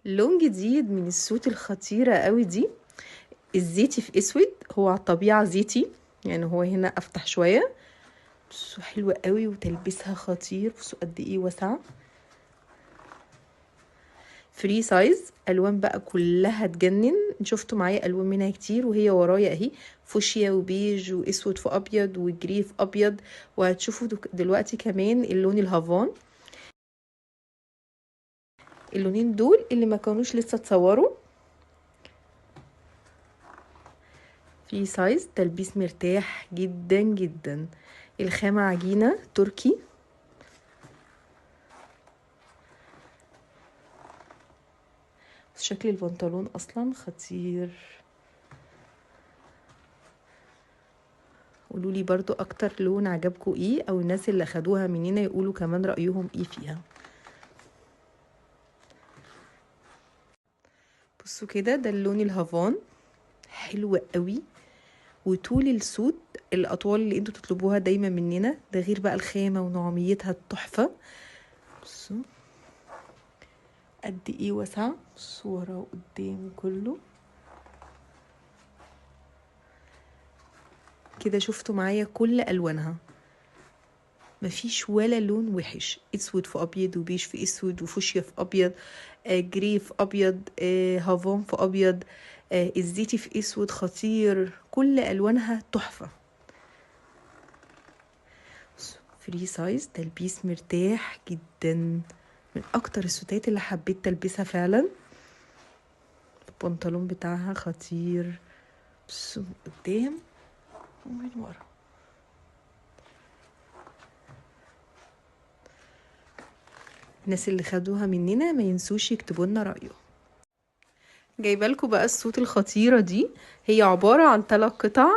لون جديد من ال suit الخطيرة قوي دي، الزيتي في اسود، هو على الطبيعة زيتي يعني، هو هنا افتح شوية. بصوا حلوة قوي وتلبسها خطير. بصوا قد ايه واسعة، free size، الوان بقى كلها تجنن. شفتوا معايا الوان منها كتير وهي ورايا اهي، فوشيا وبيج واسود في ابيض و gray في ابيض، وهتشوفوا دلوقتي كمان اللون الهافان. اللونين دول اللي ما كانوش لسه اتصوروا. free size، تلبيس مرتاح جدا جدا. الخامة عجينة تركي. شكل البنطلون اصلا خطير. قولولي برضو اكتر لون عجبكم ايه، او الناس اللي خدوها مننا يقولوا كمان رأيهم ايه فيها. بصوا كده، ده اللون الهافان، حلو قوي. وطول ال suit الاطوال اللي انتوا تطلبوها دايما مننا، ده غير بقى الخامة ونعوميتها التحفة. بصوا قد ايه واسعة، بصوا ورا وقدام كله كده. شفتوا معايا كل الوانها، مفيش ولا لون وحش. اسود في ابيض، وبيج في اسود، وفوشيا في ابيض، gray في ابيض، هافان في ابيض، الزيتي في اسود، خطير. كل الوانها تحفة. free size، تلبيس مرتاح جدا، من اكتر السوتات اللي حبيت تلبسها فعلا. البنطلون بتاعها خطير. بصوا قدام ومن ورا. الناس اللي خدوها مننا ما ينسوش يكتبوا لنا رايهم. جايبه لكم بقى ال suit الخطيرة دي، هي عبارة عن 3 قطع،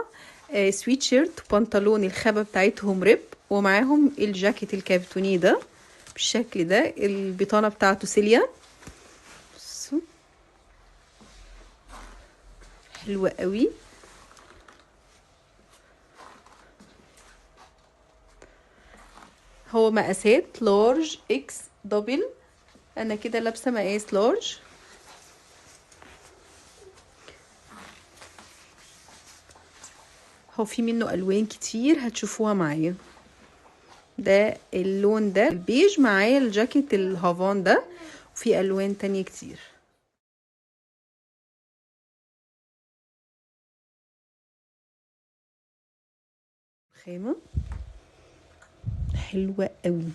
سويت شيرت وبنطلون الخامة بتاعتهم rib، ومعاهم الجاكيت الكابتوني ده بالشكل ده، البطانة بتاعته سيليا. بصوا حلوة قوي. هو مقاسات large X double، انا كده لابسه مقاس large. هو في منه الوان كتير هتشوفوها معايا. ده اللون ده البيج معايا الجاكيت الهافان ده، وفي الوان تانية كتير. خامة حلوة قوي.